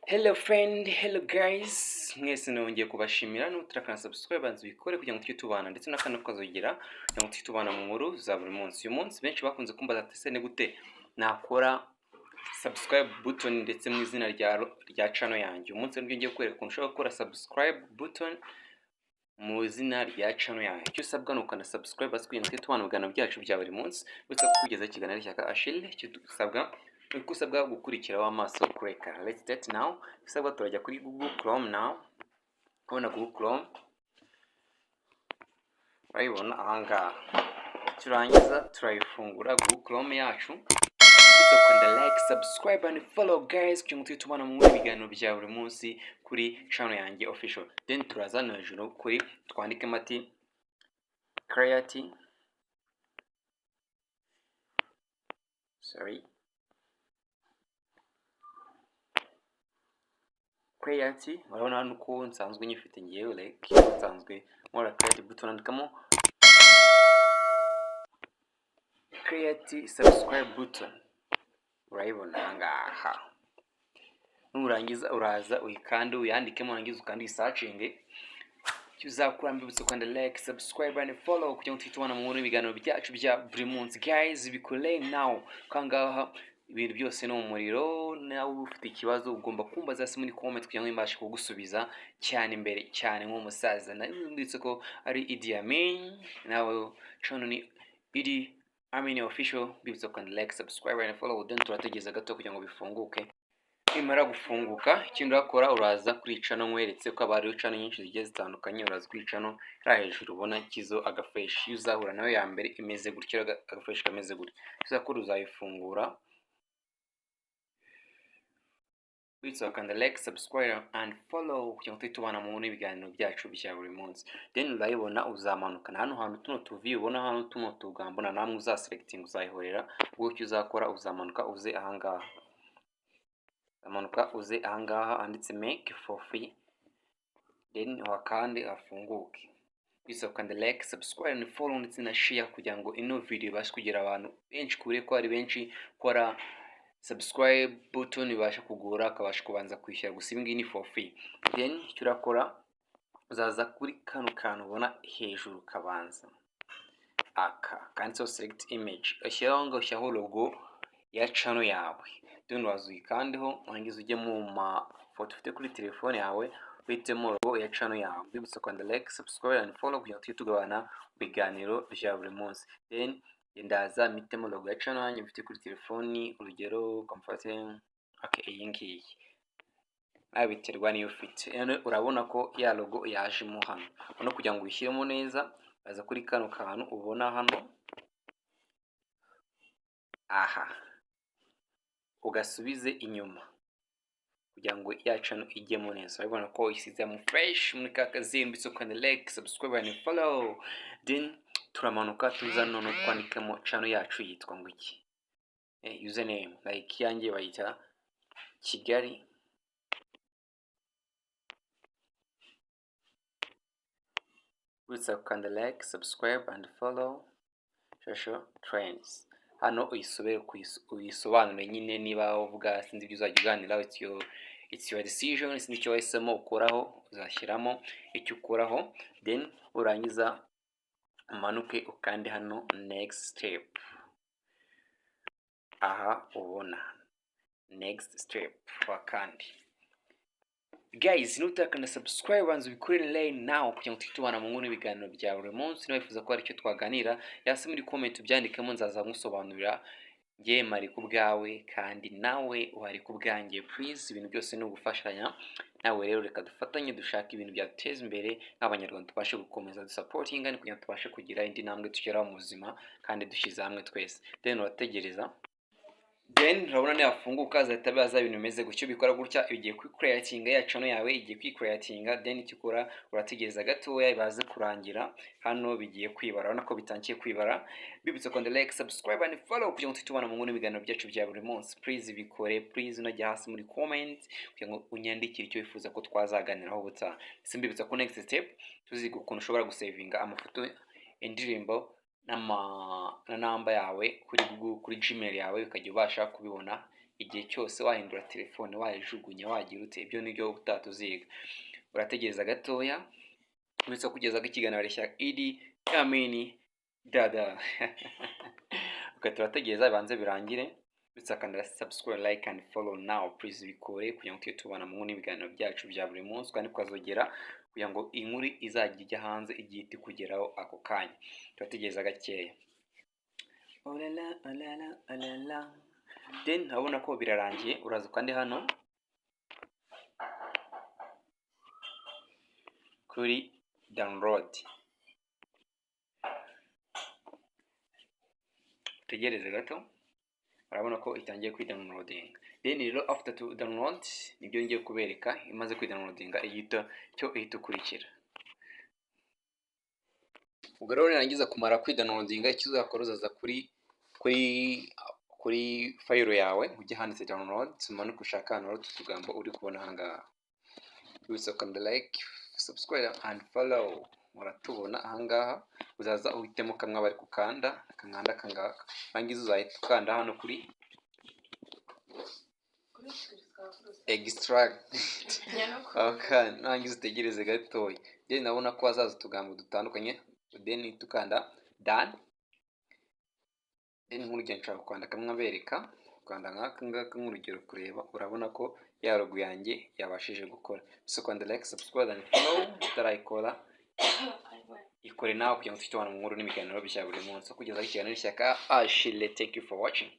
Hello friend, hello guys, mwese nongeye kubashimira. N'utarakana subscribe, banza ubikore kugira ngo tujye tubana, ndetse n'akana kazogera kugira ngo tujye tubana mu nkuru za buri munsi. Uyu munsi benshi bakunze kumbaza ati: "Ese ni gute nakora subscribe button ndetse mu izina rya channel yanjye?" Uyu munsi nibwo ngiye kwereka ukuntu ushobora gukora subscribe button mu izina rya channel yawe. Icyo usabwa ni ukanda subscribe basi kugira ngo tujye tubana mu biganiro byacu bya buri munsi. Uretse kukugezaho ikiganiro cya Achille, icyo usabwa ni uko usabwa gukurikiraho amaso kureka. Let's start now. Usabwa turajya kuri Google Chrome now. Ubona Google Chrome, urayibona ahangaha. Turangiza turayifungura Google Chrome yacu. Ndetse ukanda like, subscribe and follow, guys, kugira ngo tujye tubana mu biganiro bya buri munsi kuri channel yanjye official. Then turaza hano hejuru kuri twandikemo ati create, sorry, create. Urabona hano uko nsanzwe nyifite ngewe, like nsanzwe nkora create button, andikamo create subscribe button, urayibona ahangaha. Nurangiza uraza uyikande, uyandikemo, urangiza ukande uyisearchinge. Icyo uzakora, mbibutse ukanda like, subscribe and follow kugira ngo tujye tubana mu biganiro byacu bya buri munsi. Guys, bikore now kangaha, ibintu byose ni umuriro. Nawe ufite ikibazo ugomba kumbaza hasi muri comment kugira ngo mbashe kugusubiza cyane imbere cyane nk'umusaza. Ndetse ko ari Idi Amin, nawe channel ni Idi Amin Official. Mbibutse ukanda like, subscribe and follow. Then turategereza gato kugira ngo bifunguke. Nimara gufunguka, ikindi urakora, uraza kuri channel nkweretse ko haba hariho channel nyinshi zigiye zitandukanye. Uraza kuri channel iri hejuru, ubona kizo agafresh. Iyo uzahura nayo ya mbere imeze gutya, agafresh kameze gutya, uzakora uzayifungura. Bityo ukanda like, subscribe and follow kugira ngo tujye tubana mu n'ibiganiro byacu bya buri munsi. Then urayibona, uzamanukana hano hantu tuno tuvi, ubona hano tuno tugambo, na namwe uzaselecting uzayihorera. Ubwo icyo uzakora, uzamanuka uze ahangaha, umanuka uze ahangaha handitse "make for free", then wakande hafunguke. Bityo ukanda like, subscribe and follow ndetse na share kugira ngo ino video ibashe kugera abantu benshi kure, ko ari benshi kora subscribe button ibasha kugura, akabasha kubanza kwishyura. Gusa ibi ngibi ni for free. Then icyo urakora, uzaza kuri kano kantu ubona hejuru kabanza aka kanditseho "select image", ushyiraho ngo ushyiraho logo ya channel yawe. Then uraza uyikandeho, warangiza ujye mu mafoto ufite kuri telefone yawe, uhitemo logo ya channel yawe. Mbibutsa kwanda like, subscribe and follow kugira ngo tujye tugabana ibiganiro bya buri munsi. Then ndaza mpitemo logo ya channel yanjye mfite kuri telefoni. Urugero kamfate, okay, iyi ngiyi. Nawe biterwa n'iyo ufite. Urabona ko ya logo yajemo hano. No kugira ngo uyishyiremo neza, uraza kuri kano kantu ubona hano aha, ugasubize inyuma kugira ngo ya channel ijyemo neza. Urabona ko isizemo fresh muri ka kazimbitse. Ukanda like, subscribe and follow. Then turamanuka tuza none twandikamo channel yacu yitwa ngo iki, username, like yanjye bayita Kigali. Uretse gukanda like, subscribe and follow social trends, hano uyisubire uyisobanure nyine. Niba uvuga, sinzi ibyo uzajya uganira, it's your decision. Sinzi icyo wahisemo ukuraho, uzashyiramo icyo ukuraho. Then urangiza umanuke ukande hano "next step", aha ubona "next step" wakandi. Guys, nutakanda subscribe, banza ubikore right now kugira ngo tujye tubana mu nkuru n'ibiganiro bya buri munsi. Niba wifuza ko hari icyo twaganira, yasi muri comment ubyandikemo, nzaza nkusobanurira. Njye mari ku bwawe kandi nawe uhari ku bwanjye. Please, ibintu byose ni ugufashanya. Nawe rero reka dufatanye dushake ibintu byaduteza imbere nk'Abanyarwanda, tubashe gukomeza dusupportinga kugira ngo tubashe kugira indi ntambwe tugeraho mu buzima kandi dushyize hamwe twese. Then urategereza. Then urabona nihafunguka azahita baza ibintu bimeze gutyo. Bikora gutya, igiye kwicreatinga ya channel yawe, igiye kwicreatinga. Then icyo ukora, urategereza gatoya baze kurangira. Hano bigiye kwibara, urabona ko bitangiye kwibara. Bibutse kwanda like, subscribe and follow kugira ngo tujye tubana mu nkuru n'ibiganiro byacu bya buri munsi. Please bikore, please. Unajya hasi muri comment kugira ngo unyandikire icyo wifuza ko twazaganiraho ubutaha. Ndetse mbibutsa ko next step tuziga ukuntu ushobora gusavinga amafoto, indirimbo na namba yawe kuri Google, kuri Gmail yawe, ukajya ubasha kubibona. Igihe cyose wahindura telefone, wayijugunya, wagira ute, ibyo nibyo utatuziga. Urategereza gatoya. Uretse kugezaho ikiganiro cya Idi Amini Dada. Okay, turategereza bibanze birangire. Uretse akanda subscribe, like and follow now, please. Bikore kugira ngo tujye tubana mu n'ibiganiro byacu bya buri munsi, kandi tukazogera kugira ngo inkuru izajya ijya hanze igihe ihite ikugeraho ako kanya. Turategereza gakeya. Olala olala olala. Then urabona ko birarangiye. Uraza kandi hano kuri download, utegereze gato. Urabona ko itangiye kwidownloadinga. Then rero after to download, nibyo ngiye kubereka. Imaze kwidownloadinga, ihita cyo ihita ukurikira. Ubwo rero nirangiza kumara kwidownloadinga, icyo uzakora, uzaza kuri file yawe, ujye handitse download, umanuke ushaka ahantu hari utu tugambo uri kubona aha ngaha. Wibutsa gukanda like, subscribe and follow. Muratubona aha ngaha. Uzaza uhitemo kamwe bari gukanda akanganda akangaka, warangiza uzahita ukanda hano kuri extract. Nurangiza utegereze gatoya. Then ndabona ko hazaza utugambo dutandukanye, then uhita ukanda done. Then nk'urugero nshobora gukanda kamwe abereka, gukanda nk'aka ngaka nk'urugero kureba. Urabona ko ya logo yanjye yabashije gukora. So kanda like, subscribe and follow. Utarayikora, ikore nawe kugira ngo tujye tubana mu nkuru n'ibiganiro bya buri munsi. Kugeza ikiganiro cy'Ishyaka Ashile. Thank you for watching.